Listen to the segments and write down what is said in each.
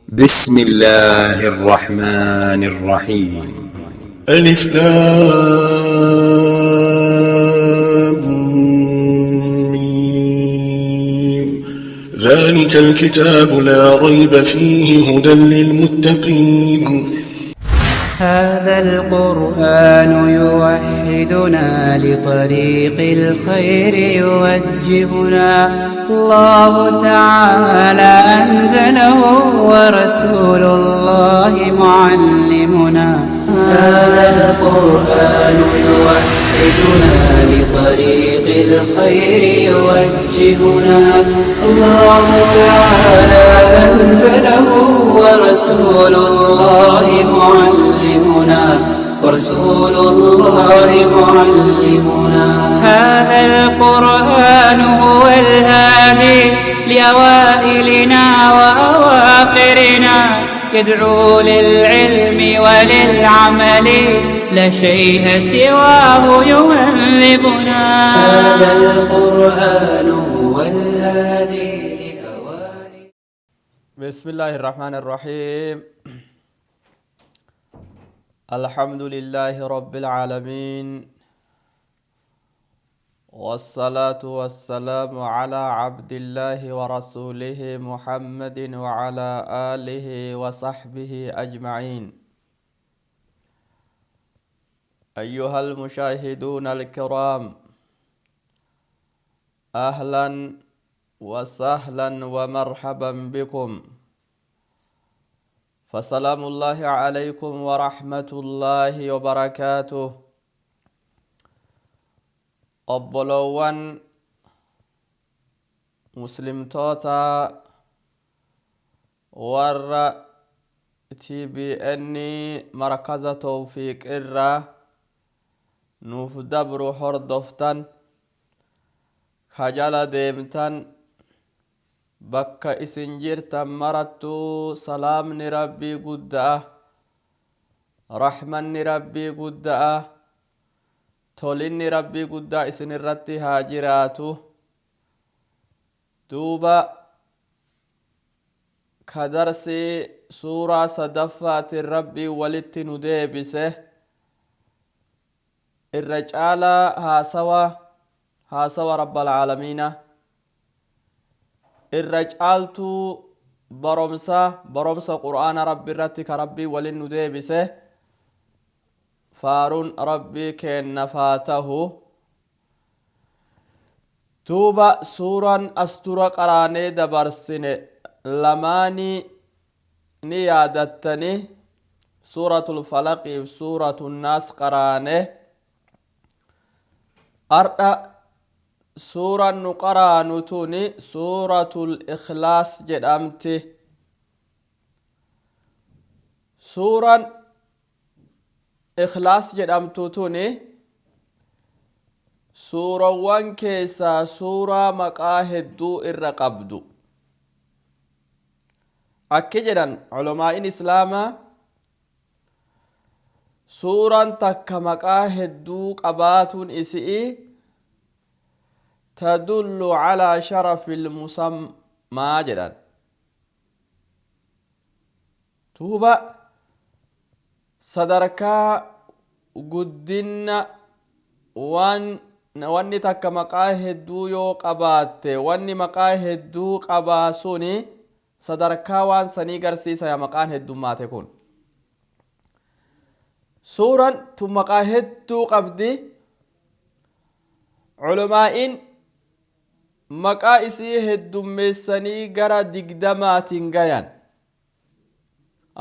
بسم الله الرحمن الرحيم. ألف لام ميم. ذلك الكتاب لا ريب فيه هدى للمتقين. هذا القرآن يوحدنا لطريق الخير يوجهنا، الله تعالى أنزله ورسول الله معلمنا. هذا القرآن يوحدنا لطريق الخير يوجهنا، الله تعالى أنزله ورسول الله معلمنا، ورسول الله معلمنا. هذا القرآن هو الهادي لأوائلنا وأواخرنا، يدعو للعلم وللعمل، لا شيء سواه يهذبنا. هذا القرآن هو الهادي لأوائل بسم الله الرحمن الرحيم. الحمد لله رب العالمين، والصلاة والسلام على عبد الله ورسوله محمد وعلى آله وصحبه أجمعين. أيها المشاهدون الكرام، أهلا وسهلا ومرحبا بكم، فسلام الله عليكم ورحمة الله وبركاته. Obbolowwan muslimtoota warra TBN markaza Tawfiiq irraa nuuf dabru hordoftan, ka jala deemtan, bakka isin jirtan marattuu salaamni Rabbii gudda'a, rahmanni Rabbii gudda'a, tolinni Rabbii guddaa isin irratti haa jiraatu. Duuba ka darsii suuraa sadaffaatiin Rabbii walitti nu deebise, irra caalaa haasawa Rabbal Aalamiina, irra caaltuu baromsa Qur'aana Rabbi irratti ka Rabbii walin nu deebise, faaruun Rabbii keennaaf haa tahu. Duuba suuraan as dura qaraanee dabarsine lamaanii ni yaadattani, suuratul Falaqiif suuratul Naas qaraane. Ardha suuraan nu qaraanu tuni suuratul Ikhlaas jedhamti. Suuraan Ikhlaas jedhamtu tuni suurawwan keessaa suuraa maqaa hedduu irra qabdu. Akki jedhan ulamaa'in Islaamaa, suuraan takka maqaa hedduu qabaatuun isi'ii tadullu calaa sharafil musammaa jedhan. Duuba sadarkaa guddinna waan wanni takka maqaa hedduu yoo qabaatte, wanni maqaa hedduu qabaa suni sadarkaa waan sanii garsiisa. Ya maqaan heddummaate kun, suuran tun maqaa hedduu qabdi. Culamaa'in maqaa isii heddummeessanii gara 20n gayan,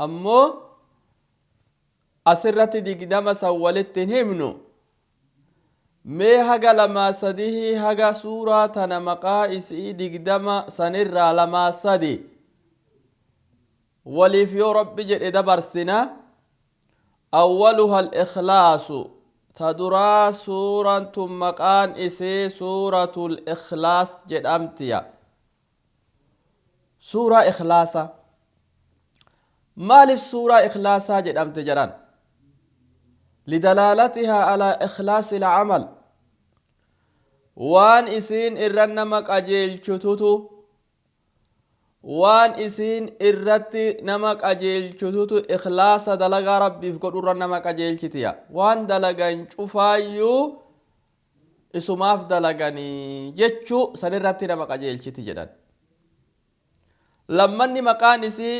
ammoo asirratti 20 san walitti hin himnu. Mee haga lamaa sadihii, haga suuraa tana maqaa isii 20 sanirraa lamaa sadi waliif yoo Rabbi jedhe dabarsina. Awwaluha al-ikhlaasu. Ta duraa, suuraan tun maqaan isii suuratul Ikhlaas jedhamtiya. Suuraa Ikhlaasa. Maaliif suuraa Ikhlaasaa jedhamte jedhan? Lidalaalatihaa alaa ikhlaasi alcamal. Waan isiin irra nama qajeelchututu Waan isiin irratti nama qajeelchitutu ikhlaasa dalagaa Rabbiif godhurra nama qajeelchitiya. Waan dalagan cufaayyuu isumaaf dalaganii jechuu sanirratti nama qajeelchiti jedhan. Lammanni maqaan isii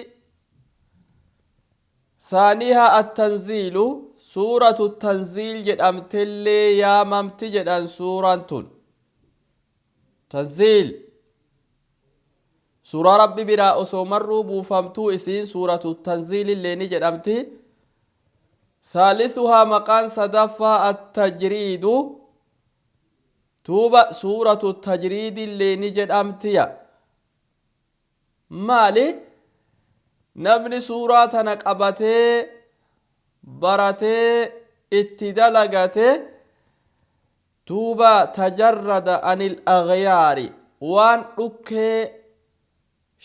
saaniha attanziilu, suuratu tanziil jedhamtellee yaamamti jedhan. Suuraan tun tanziil, suuraa Rabbi biraa osoo marruu buufamtuu isiin suuratu tanziilillee ni jedhamti. Thaalisuhaa, maqaan sadaffaa, attajriidu, tuuba suuratu tajriidillee ni jedhamtiya. Maali? Namni suuraa tana qabatee baratee itti dalagate, duuba tajarrada anil aghyaari, waan dhukkee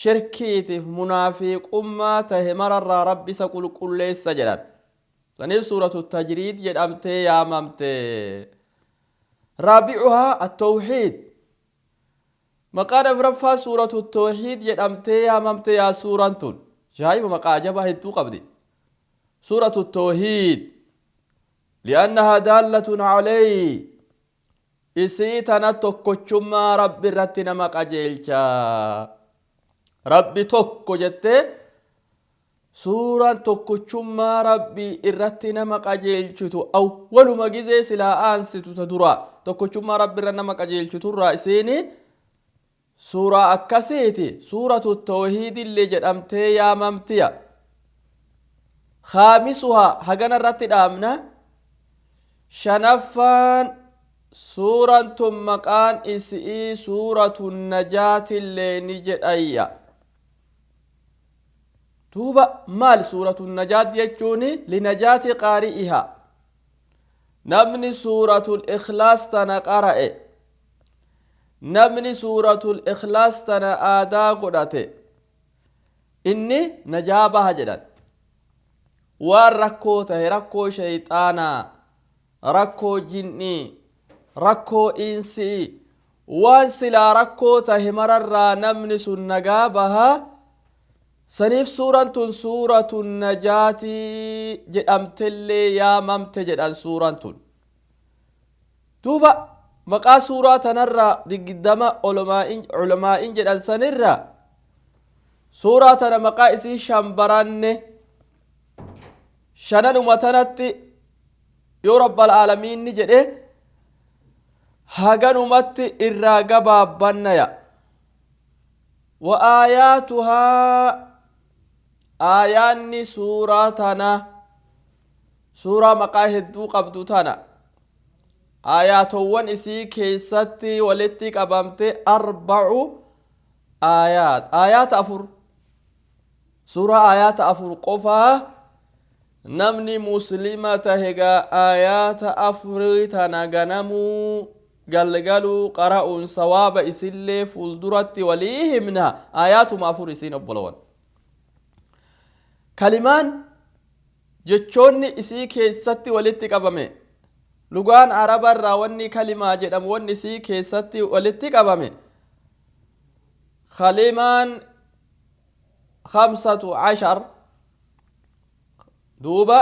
shirkiitiif munaafiqummaa tahe mararraa Rabbi isa qulqulleessa jedhan. Saniif suuratu tajriid jedhamtee yaamamte. Raabicuhaa attawxiid, maqaan afraffaa suuratu tawxiid jedhamtee yaamamte. Yaa suuraan tun jaa'iba, maqaa ajabaa hedduu qabdi. Suuratu tawxiid li'annahaa daallatun calayhi, isii tana tokkochummaa Rabbi irratti nama qajeelcha. Rabbi tokko jettee suuraan tokkochummaa Rabbii irratti nama qajeelchitu, awwaluma gizee silaa aansitu ta dura tokkochummaa Rabbi irra nama qajeelchiturraa isiini suuraa akkasiiti. Suuratu tawhiidillee jedhamtee yaamamtiya. Khaamisuhaa, hagana irratti dhaabna. Shanaffaan, suuraan tun maqaan isi'ii suuratu najaatillee ni jedhayya. Duuba maal suuratu najaat jechuun? Linajaati qaari'ihaa, namni suuratul ikhlaas tana qara'e, namni suuratul ikhlaas tana aadaa godhate, inni najaa baha jedhan. Waan rakkoo tahe, rakkoo shayxaanaa, rakkoo jinnii, rakkoo insii, waan silaa rakkoo tahe mararraa namni sun nagaa baha. Saniif suuraan tun suuratu najaatii jedhamtellee yaamamte jedhan suuraan tun. Duuba maqaa suuraa tanarraa 20 ulamaa'in jedhan sanirraa suuraa tana maqaa isii shan baranne. Shananuma tanatti yoo rabbal aalamiinni jedhe haganumatti irraa gabaabbannaya. Wa aayaatuhaa, aayaanni suuraa tana, suuraa maqaa hedduu qabdu tana, aayaatowwan isii keessatti walitti qabamte arbacu aayaat, aayaata afur. Suuraa aayaata afur qofaa. Namni muslima tahe gaa aayaata afurii tana ganamuu galgaluu qara'uun sawaaba isillee fuulduratti walii himna. Aayaatuma afur isiin, obbolowan. Kalimaan, jechoonni isii keessatti walitti qabame, lugaan araba irraa wanni kalimaa jedhamu, wanni isii keessatti walitti qabame, kalimaan 15, duuba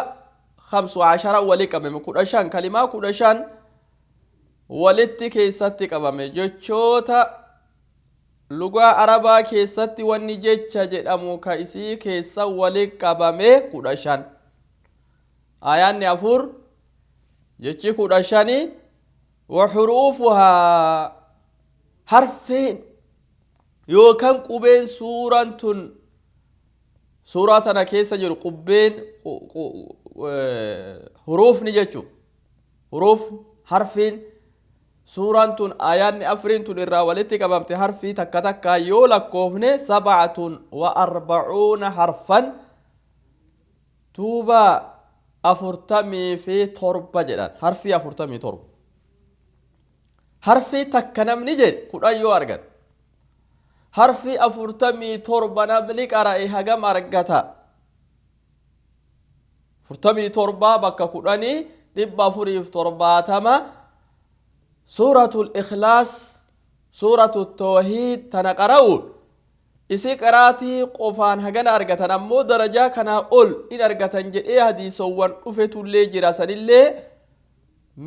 15 wali qabame, 15, kalimaa 15 walitti keessatti qabame. Jechoota lugaa arabaa keessatti wanni jecha jedhamu ka isii keessa wali qabame 15. Aayaanni afur, jechi 15. Wa xuruufuhaa, harfiin yookaan qubeen suuraan tun, suuraa tana keessa jiru, qubbeen, huruufni jechu, huruuf, harfiin suuraan tun, aayaanni afuriin tun irraa walitti qabamte, harfii takka takkaa yoo lakkoofne, 47 harfan, duuba 47 jedhan. Harfii 47. Harfii takka namni jedhe 10 yoo argate, harfii 47 namni qara'e hagam argata? 47 bakka 10, 470. Suuratul ikhlaas, suuratu tawhiid tana qara'uun Isii qaraatii qofaan hagana argatan, ammoo darajaa kanaa ol in argatan jedhee hadiisowwan dhufetullee jira. Sanillee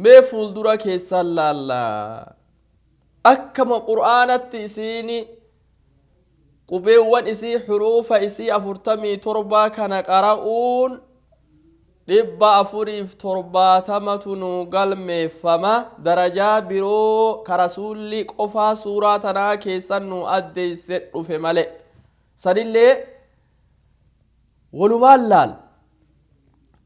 mee fuuldura keessan laalla. Akkama Qur'aanatti isiin qubeewwan isii, xuruufa isii 47 kana qara'uun 470tu nu galmeeffama. Darajaa biroo ka Rasuulli qofaa suuraa tanaa keessan nu addeeyse dhufe male, sanillee walumaan laal.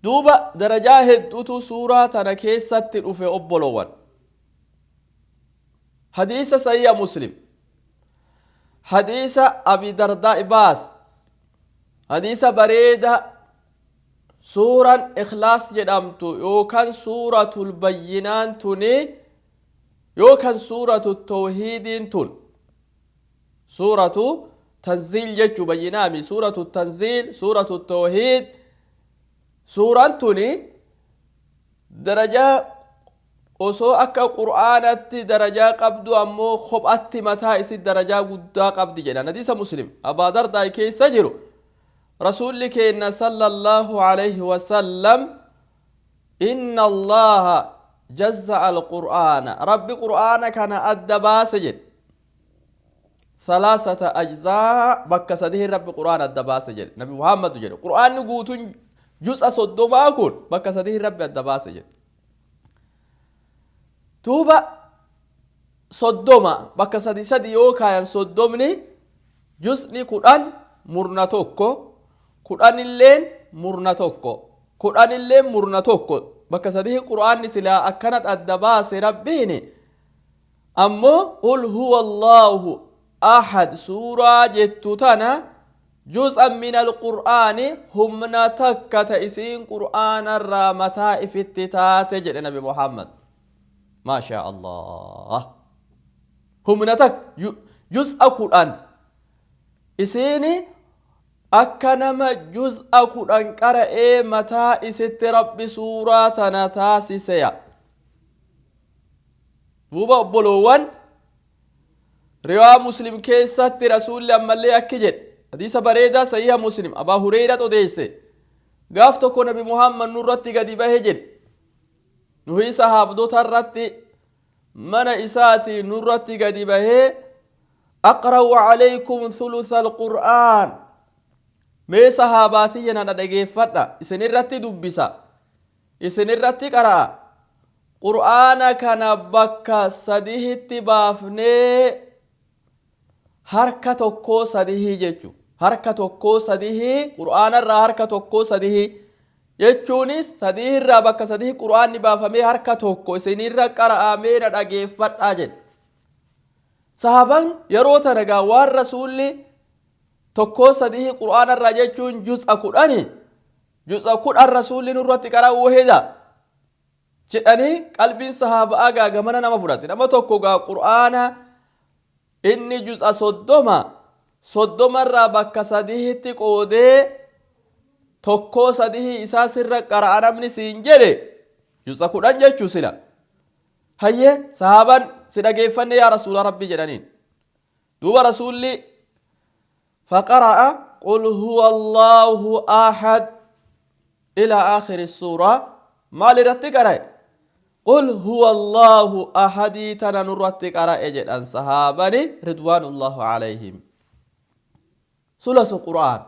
Duuba darajaa hedduutu suuraa tana keessatti dhufe, obbolowwan. Hadiisa Sahiha Muslim, hadiisa Abi Dardaa baas, hadiisa bareeda. Suuraan Ikhlaas jedhamtu yookaan Suuratul Bayyinaan tuni yookaan Suuratu Tawhiidiin tun, Suuratu Tanziil jechuu, bayyinaami, Suuratu Tanziil, Suuratu Tawhiid, suuraan tuni darajaa osoo akka Qur'aanatti darajaa qabdu, ammoo kophatti mataa isi darajaa guddaa qabdi jedhan. Hadiisa Muslim Abaa Dardaa keessa jiru, Rasuulli keenna صلى الله عليه وسلم: إن الله جزأ القرآن, Rabbi Qur'aana kana adda baase jedhe, ثلاثة أجزاء, bakka sadihi Rabbi Qur'aana adda baase jedhe. Nabi Muhammadu jedhe, Qur'aanni guutuun juz'a 30 kun bakka sadihi Rabbi adda baase jedhe. Duuba 30 bakka sadi sadi yoo kaayan, 30ni juz'ni 10 murna tokko, 10illeen murna tokko, 10illeen murna tokko, bakka sadihi Qur'aanni silaa akkanat adda baase Rabbiini. Ammoo قل هو الله أحد suuraa jettu tana جزءا من القرآن, humna takka ta isiin Qur'aanarraa mataa ifitti taate jedhe Nabi Muhammad. ما شاء الله, humna takka juz'a 10 isiini akka nama juz'a 10 qara'ee mataa isitti Rabbi suuraa tana taasiseya. Duuba obboloowwan, riwaa Muslim keessatti Rasuulli ammallee akki jedhe, hadiisa bareedaa Sahiha Muslim, Abaa Hureyrat odeesse. Gaaf tokko Nabi Muhammad nurratti gadi bahe jedhe, nuhi sahaabdota irratti, mana isaatii nurratti gadi bahee: أقرأ عليكم ثلث القرآن, mee sahaabaatii na dhageeffadha, isin irratti dubbisa, isin irratti qara'a. Qur'aana kana bakka sadihitti baafnee, harka tokkoo sadihii jechu, harka tokkoo sadihii, Qur'aanarraa harka tokkoo sadihii jechuunis sadiirraa bakka sadihii Qur'aanni baafamee harka tokko isinirra qara'amee na dhageeffadhaa jedhe. Sahaabaan yeroo tana gaa waan Rasuulli tokkoo sadihii Qur'aanarraa jechuun juz'a 10, juz'a 10 Rasuulli nurratti qara'uu heda jedhanii, qalbiin sahaaba'aa gaa gamana nama fudhate. Nama tokko gaa Qur'aana inni juz'a 30, 30rraa bakka sadihitti qoodee tokkoo sadihii isaa sirra qara'a namni siin jedhe, juz'a 10 jechuu sila. Hayyee, sahaabaan si dhageeffanne yaa Rasuula Rabbii jedhaniin. Duuba Rasuulli فقرأ قل هو الله أحد إلى آخر السورة. Maal irratti qara'e? قل هو الله أحد tana nurratti qara'e jedhan sahaabani رضوان الله عليهم. ثلث قرآن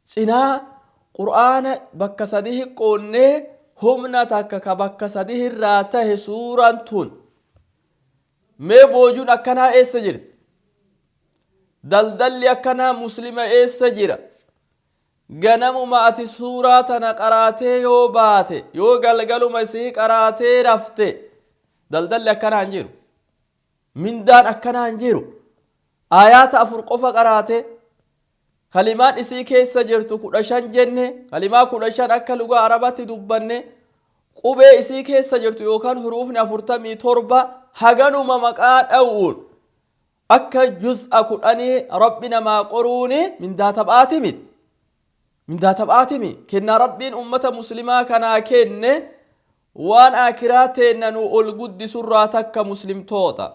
cinaa Qur'aana bakka sadihi qoonnee humna takka ka bakka sadihi irraa tahe suuraan tun. Mee boojuun akkanaa eessa jirti? Daldalli akkanaa Muslima eessa jira? Ganamuma ati suuraa tana qaraatee yoo baate, yoo galgaluma isii qaraatee rafte, daldalli akkanaa hin jiru, mindaan akkanaa hin jiru. Aayaata afur qofa qaraate, kalimaan isii keessa jirtu 15 jenne, kalimaa 15 akka lugaa Arabatti dubbanne, qubee isii keessa jirtu yookaan huruufni 47, haganuma maqaa dha'uun akka juz'a 10 Rabbi namaa qoruuni mindaa taphaati miti, mindaa taphaatimi. Kennaa Rabbiin ummata Muslimaa kanaa kenne, waan akiraa teenna nu ol guddisurraa takka. Muslimtoota,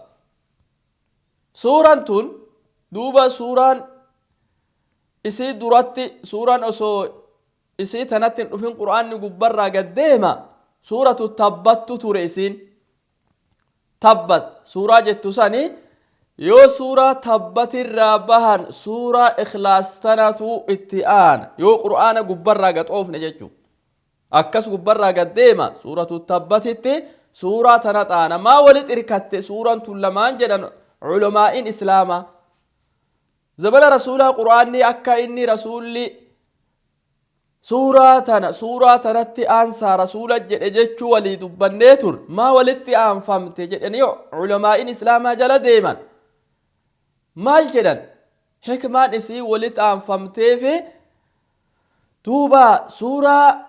suuraan tun Duuba suuraan isii duratti, suuraan osoo isii tanatti hin dhufin Qur'aanni gubbarraa gad deema, suuratu Tabbattu ture. Isiin Tabbat suuraa jettu sani, yoo suuraa Tabbatirraa bahan suuraa Ikhlaas tanatu itti aana, yoo Qur'aana gubbarraa gad oofne jechuu. Akkas gubbarraa gad deema, suuratu Tabbatitti suuraa tana xaana. Maa walit irkatte suuraan tun lamaan jedhan culamaa'in Islaamaa. Zamana Rasuulaa Qur'aanni akka inni Rasuulli suuraa tana suuraa tanatti aansaa Rasuula jedhe jechuu walii dubbannee tur. Maa walitti aanfamte jedhanii culamaa'in Islaamaa jala deeman. Maal jedhan? Hikmaan isii walitti aanfamteefi, duuba suuraa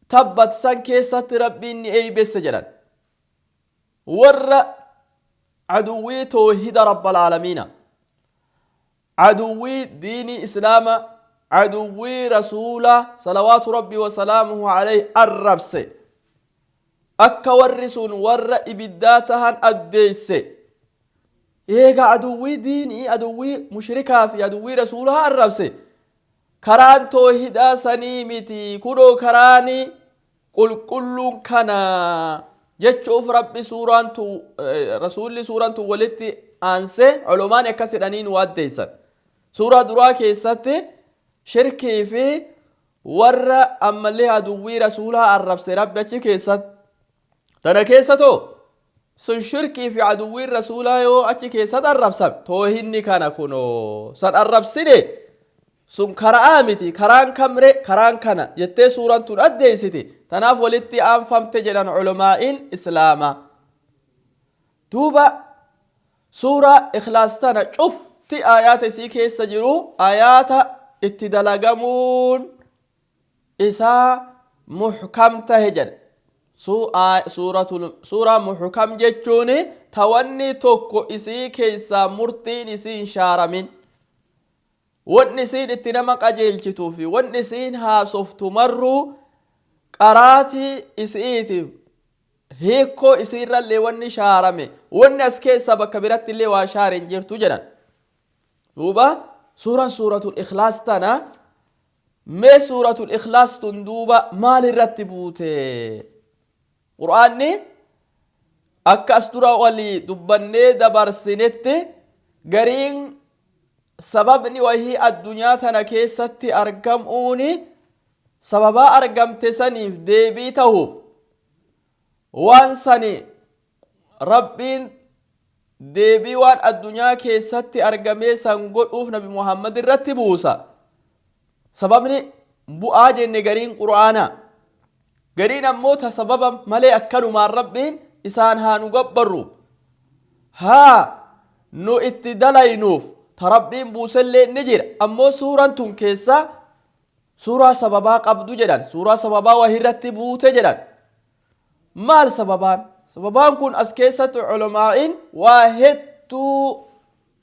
Tabbat san keessatti Rabbiin ni eeybesse jedhan warra aduwwii toohida Rabbal Aalamiina, aduwwii diinii Islaama, aduwwii Rasuula salawaatu Rabbii wasalaamuhu alayhi arrabse, akka warri sun warra ibiddaa tahan addeeyse. Eega aduwwii diinii, aduwwii mushrikaa fi aduwwii Rasuulaa arrabse, karaan toohidaa sanii miti, kunoo karaani qulqulluun kana jechuuf Rabbi suuraan tun, Rasuulli suuraan tun walitti aanse. Ulumaan akkas jedhanii nu addeessan. Suuraa duraa keessatti shirkii fi warra ammallee aduwwii Rasuulaa arrabse Rabbi achi keessatti. Tana keessa too sun shirkii fi aduwwiin Rasuulaa yoo achi keessatti arrabsan, toohinni kana kunoo san arrabsine sun karaa miti, karaan kamre, karaan kana jettee suuraan tun addeessiti. Tanaaf walitti aanfamte jedhan culamaa'in Islaamaa. Duuba suuraa Ikhlaas tana cufti aayaata isii keessa jiru aayaata itti dalagamuun isaa muhkam tahe jedha. Suuraa muhkam jechuun ta wanni tokko isii keessaa murtiin isii hin shaaramin, wanni isiin itti nama qajeelchituu fi wanni isiin haasoftu marruu qaraatii isiiti, hiikkoo isiirrallee wanni shaarame, wanni as keessa bakka biratti illee waa shaare hin jirtu jedhan. Duuba suuraan Suuratul Ikhlaas tana, mee Suuratul Ikhlaas tun duuba maal irratti buute? Qur'aanni akka as dura walii dubbannee dabarsinetti, gariin sababni wahii addunyaa tana keessatti argamuuni sababaa argamte saniif deebii tahu, waan sani Rabbiin deebii waan addunyaa keessatti argamee san godhuuf Nabi Muhammad irratti buusa. Sababni bu'aa jenne gariin Qur'aana, gariin ammoo ta sababa malee akkanumaan Rabbiin isaan haa nu gabbarru, haa nu itti dalaynuuf ta Rabbiin buusellee ni jira. Ammoo suuraan tun keessa suuraa sababaa qabdu jedhan, suuraa sababaa wahirratti buute jedhan. Maal sababaan? Sababaan kun as keessatti culamaa'in waa hedduu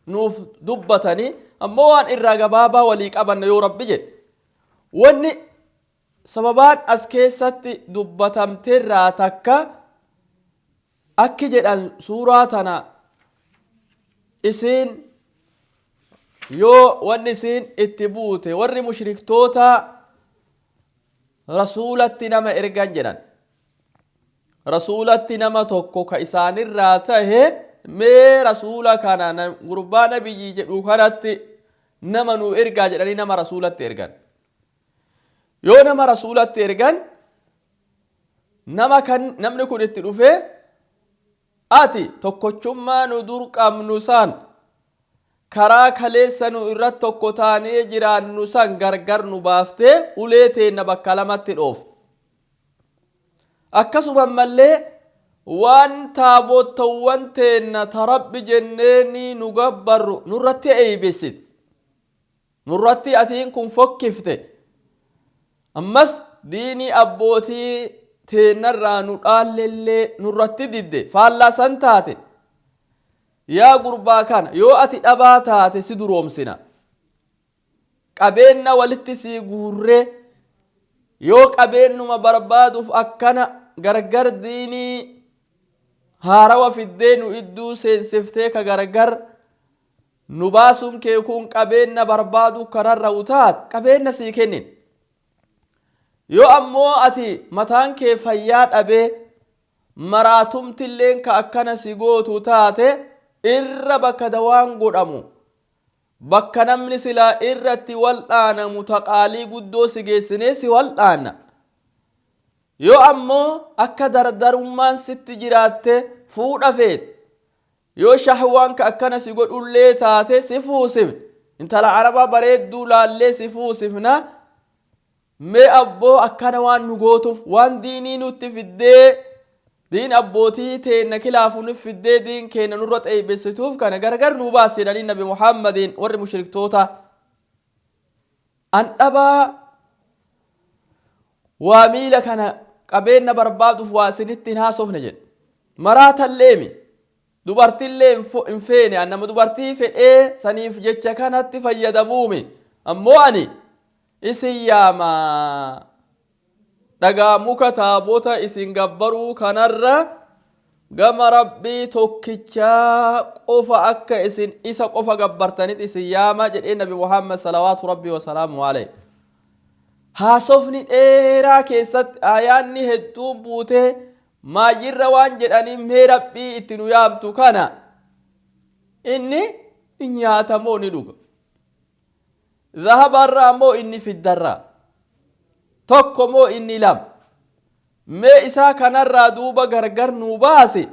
nuuf dubbatanii, ammoo waan irraa gabaabaa walii qabanna yoo Rabbi jedhe. Wanni sababaan as keessatti dubbatamterraa takka akki jedhan, suuraa tana isiin yoo wanni isiin itti buute, warri mushriktoota Rasuulatti nama ergan jedhan. Rasuulatti nama tokko ka isaanirraa tahe, mee Rasuula kana, gurbaa nabiyyii jedhu kanatti nama nu ergaa jedhanii nama Rasuulatti ergan. Yoo nama Rasuulatti ergan, nama kan namni kun itti dhufee, ati tokkochummaa nu dur qabnu san, karaa kaleessa nu irratti tokko taanee jiraannu san gargar nu baaftee ulee teenna bakka lamatti dhoofte. Akkasuma ammallee waan taabottawwan teenna ta Rabbi jenneeni nu gabbarru nurratti eeybissite. Nurratti atiin kun fokkifte. Ammas diinii abbootii teennarraa nu dhaallellee nurratti didde, faallaa san taate. Yaa gurbaa kana, yoo ati dhabaa taate si duroomsina. Qabeenna walitti sii guurree, yoo qabeennuma barbaaduuf akkana gargar diinii haarawa fiddee nu idduu seensiftee ka gargar Nu baasuun kee kun qabeenna barbaadu kanarra utaat qabeenna sii kennin. Yoo ammoo ati mataan kee fayyaa dhabee maraatumtilleen ka akkana si gootu taate, irra bakka dawaan godhamu, bakka namni silaa irratti wal'aanamu taqaalii guddoo si geessinee si wal'aanna. Yoo ammoo akka dardarummaan sitti jiraatte fuudha feet, yoo shahwaan ka akkana si godhullee taate si fuusifna, intala Arabaa bareedduu laallee si fuusifna. Mee abboo, akkana waan nu gootuuf, waan diinii nutti fiddee, diin abbootii teenna kilaafuu nu fiddee, diin keenya nurra xeeybessituuf kana gargar nuu baasi jedhanii Nabi Muhammadiin warri mushriktoota. An dhabaa waa miila kana qabeenna barbaaduuf waa isinitti hin haasofne jedhe. Maraatalleemi, dubartillee hin feene, an nama dubartii fedhee saniif jecha kanatti fayyadamuumi. Ammoo ani isin yaama, dhagaa, muka, taabota isin gabbaruu kanarra gama Rabbii tokkichaa qofa akka isin isa qofa gabbartanit isin yaama jedhee Nabi Muhammad salawaatu Rabbii wasalaamu alayhi. Haasofni dheeraa keessatti aayaanni hedduun buutee maayyirra waan jedhanii, mee Rabbii itti nu yaamtu kana inni ni nyaata moo ni dhuga? Zahabarraa moo inni fiddarraa? Tokko moo inni lama? Mee isaa kanarraa duuba gargar nuu baase,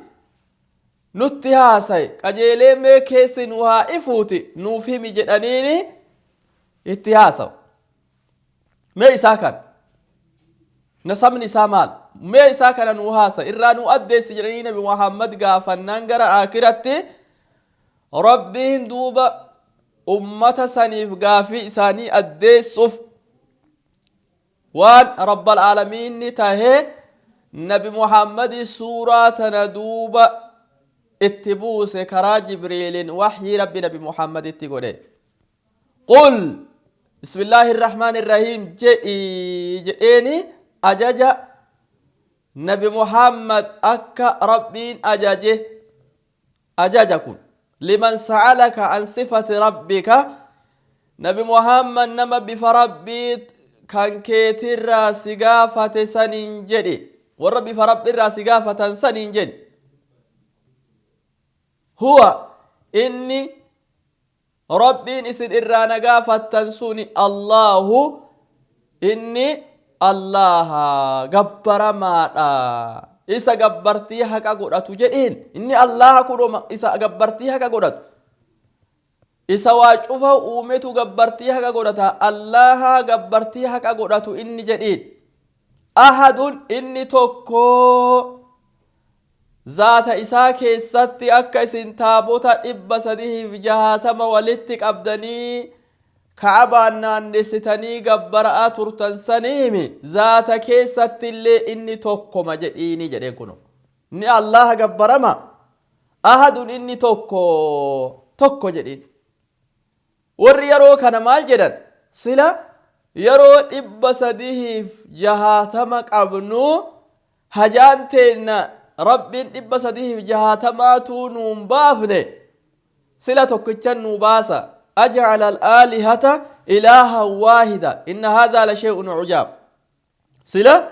nutti haasaye, qajeelee mee keessi nu haa ifuuti nuuf himi jedhaniini itti haasawu. Mee isaa kana, nasabni isaa maal? Mee isaa kana nuu haasa, irraa nuu addeessi jedhanii Nabi Muhammad gaafannaan, gara aakiratti Rabbiin duuba ummata saniif gaafii isaanii addeessuuf waan Rabbal Aalamiinni tahe Nabi Muhammadi suuraa tana duuba itti buuse karaa Jibriilin, waxyii Rabbi Nabi Muhammaditti godhe. Qul, bismillaahi irrahmaan irrahiim jedhi jedheeni ajaja Nabi Muhammad akka Rabbiin ajaje. Ajaja kun liman sa'alaka an sifati rabbika, Nabi Muhammad nama bifa Rabbii kan keetirraa si gaafate saniin jedhi, warra bifa Rabbiirraa si gaafatan saniin jedhi. Huwa, inni Rabbiin isin irraa na gaafattan suni, Allahu, inni Allaha gabbaramaadha, isa gabbartii haqa godhatu jedhiin. Inni Allaha kunoma isa gabbartii haqa godhatu, isa waa cufa uumetu gabbartii haqa godhata, Allaha gabbartii haqa godhatu inni jedhiin. Ahadun, inni tokko zaata isaa keessatti, akka isin taabota 360 walitti qabdanii Ka'abaan naannessitanii gabbara'aa turtan saniimi, zaata keessatti illee inni tokkoma jedhiini jedheen. Kuno inni Allaha gabbarama, ahadun, inni tokko tokko jedhiin. Warri yeroo kana maal jedhan? Sila yeroo 360 qabnu hajaan teenna Rabbiin 360tu nuun baafne, sila tokkichan nuu baasa. Ajcala alaalihata ilaahan waahida, inna haadhaa la shay'un cujaab. Sila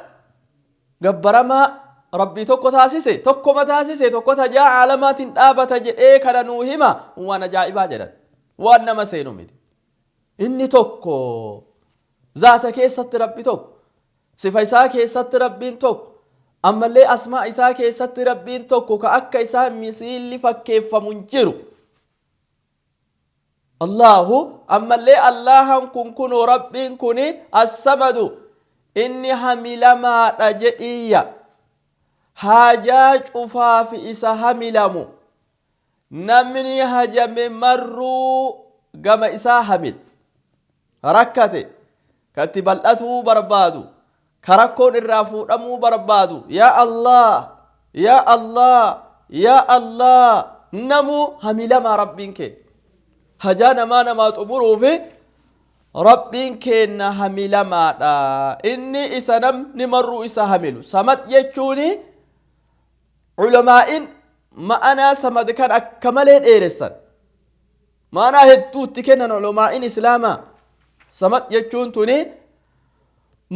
gabbaramaa Rabbii tokko taasise, tokkoma taasise, tokko tajaa caalamaatiin dhaabata jedhee kana nuu hima, waan ajaa'ibaa jedhan, waan nama seenu miti. Inni tokko zaata keessatti, Rabbi tokko sifa isaa keessatti, Rabbiin tokko ammallee asmaa isaa keessatti, Rabbiin tokko ka akka isaa misiilli fakkeeffamu hin jiru. Allahu, ammallee Allahan kun kunoo Rabbiin kun assamadu, inni hamilamaadha jedhiyya, haajaa cufaafi isa hamilamu. Namni hajame marruu gama isaa hamil rakkate, ka itti bal'atuu barbaadu, ka rakkoon irraa fuudhamuu barbaadu, yaa Allah, yaa Allah, yaa Allah, namuu hamilamaa. Rabbiin kee hajaa namaa namaa xumuruufi Rabbiin keenna hamilamaadha. Inni isa namni marruu isa hamilu. Samad jechuuni, ulamaa'in ma'anaa samad kan akka malee dheeressan. Maanaa hedduutti kennan ulamaa'in islaamaa. Samad jechuun tuni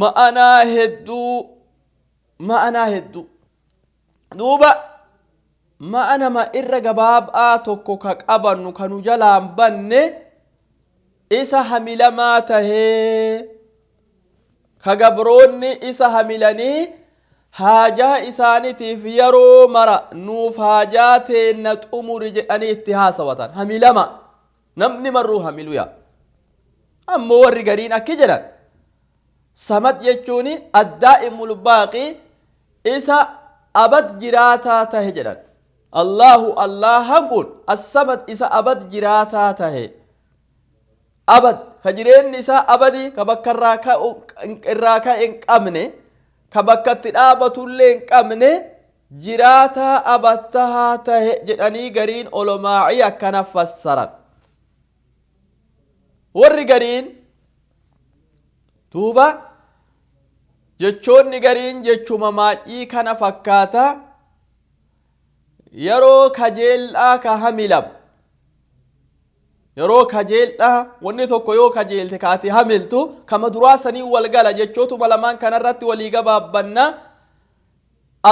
ma'anaa hedduu, ma'anaa hedduu. Duuba ma'anama irra gabaabaa tokko ka qabannu ka nu jalaan banne, isa hamilamaa tahee ka gabroonni isa hamilanii haajaa isaaniitiif yeroo mara nuuf haajaa teenna xumuri jedhanii itti haasawatan. Hamilama namni marruu hamilu yaa. Ammoo warri gariin akki jedhan, samad jechuun addaa'imul baaqi, isa abad jiraataa tahe jedhan. Allahu, Allahan kun assamad, isa abad jiraataa tahe, abad ka jireenyi isaa abadi, ka bakka irraa ka'e hin qabne, ka bakka itti dhaabatullee hin qabne, jiraataa abattahaa tahe jedhanii gariin olomaa'ii akkana fassaran. Warri gariin duuba jechoonni gariin jechuma maa'ii kana fakkaata. Yeroo kajeel'aa ka hamilam, yeroo kajeel'aa wanni tokko yoo kajeelte kaati hamiltu kama duraa sanii wal gala. Jechootuma lamaan kanarratti walii gabaabbanna.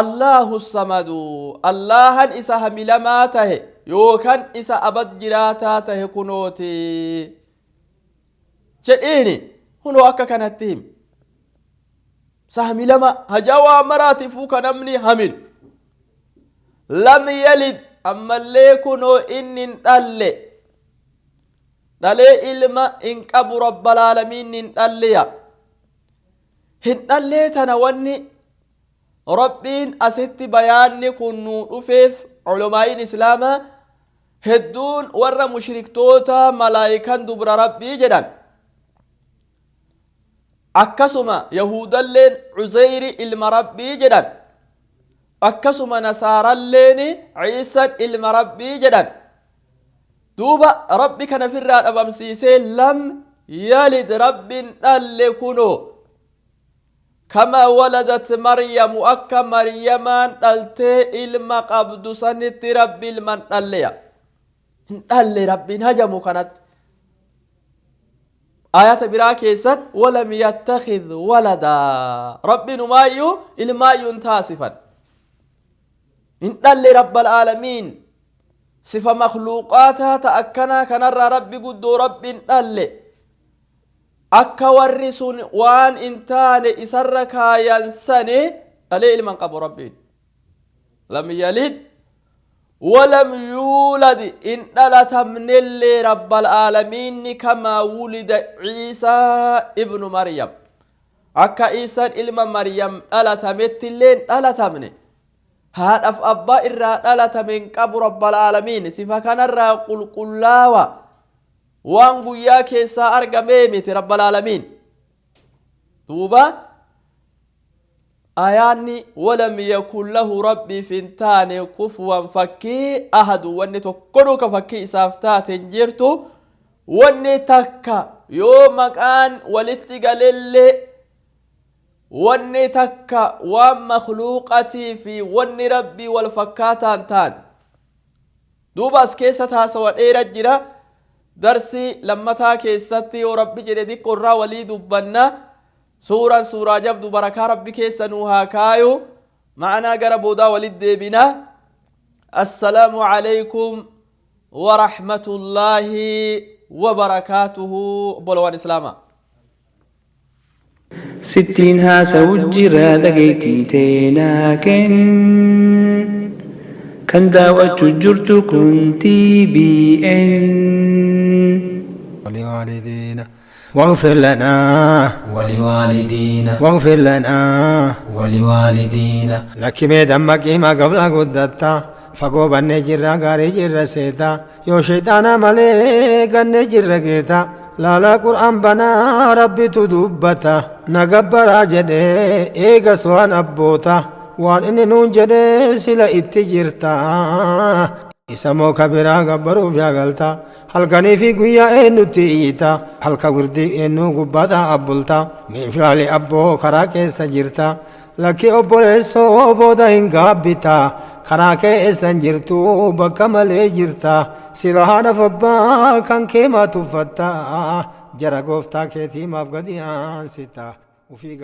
Allahu samadu, Allahan isa hamilamaa tahe yookaan isa abad jiraataa tahe kunooti jedhiini. Hunoo akka kanatti himi, isa hamilama hajaa waa maraatiifuu ka namni hamilu. Lam yalid, ammallee kunoo inni hin dhalle, dhalee ilma hin qabu. Rabbalaalamiin hin dhalleya, hin dhallee. Tana wanni Rabbiin asitti bayaanni kun nuu dhufeef, culamaa'iin islaamaa hedduun warra mushriktoota malaayikan dubra Rabbii jedhan, akkasuma Yahudalleen Cuzeyri ilma Rabbii jedhan, akkasuma Nasaaralleen Ciisan ilma Rabbii jedhan. Duuba Rabbi kana firraa dhabamsiisee, lam yalid, Rabbin dhalle. Kunoo kama waladat Maryamu, akka Maryamaan dhaltee ilma qabdu sanitti Rabbi ilman dhalleya, hin dhalle. Rabbiin hajamu kanatti ayata biraa keessatti walam yattakid waladaa, Rabbiin umaayyuu ilmaayyuu hin taasifan, hin dhalle. Rabbal aalamiin sifa makluuqaataa ta akkanaa kanarraa Rabbi guddoo, Rabbi hin dhalle. Akka warri sun waan hin taane isarra kaayan sani dhalee ilman qabu Rabbiin. Lam yalid walam yuulad, in dhalatamnellee Rabbal aalamiinni. Kamaa wulida Ciisaa ibnu Maryam, akka Iisaan ilma Maryam dhalatamettillee hin dhalatamne, haadhaf abbaa irraa dhalatame hin qabu. Rabbal aalamiin sifa kanarraa qulqullaawa, waan guyyaa keessaa argamee miti Rabbal aalamiin. Duuba ayaanni walam yakun lahu, Rabbiif hin taane, kufuwan fakkii, ahadu, wanni tokkonuu ka fakkii isaaf taate hin jirtu. Wanni takka yoo maqaan walitti galellee, wanni takka waan makluuqatii fi wanni Rabbii wal fakkaataan taan. Duuba as keessa taasawa dheera jira. Darsii lammataa keessatti yoo Rabbi jedhe xiqqoo irraa walii dubbanna. Suuraan suuraa jabdu, barakaa Rabbi keessa nuu haa kaayu. Ma'anaa gara boodaa walit deebina. Assalaamu alaykum warahmatullaahi wabarakaatuhu. Obbolowwan islaamaa, Sittiin haasa'u jira, dhageettii teenaa kenn. Kan daawwachuu jirtu kun TBN. ولوالدينا واغفر لنا ولوالدينا واغفر لنا ولوالدينا. Lakkimee dammaqii maa gabla guddatta, fagoo bannee jirra, gaarii jirra seeta, yoo shayxaana malee gannee jirra geeta. Laalaa Qur'aan banaa, Rabbitu dubbata. Na gabbaraa jedhee eegas waan abboota, waan inni nuun jedhee sila itti jirta. Isa moo kabiraa gabbaruuf yaagalta? Halkanii fi guyyaa eenyutti iyyita? Halka wirdii eenyuu gubbaata abbulta? Miiflaali abboo, karaa keessa jirta. Lakki obboleessoo, booda hin gaabbita. Karaa keessan jirtu bakka malee jirta. Sila haadha abbaa kan kee maa tuffatta? Jara gooftaa keetii maaf gadi aansita? Ufii.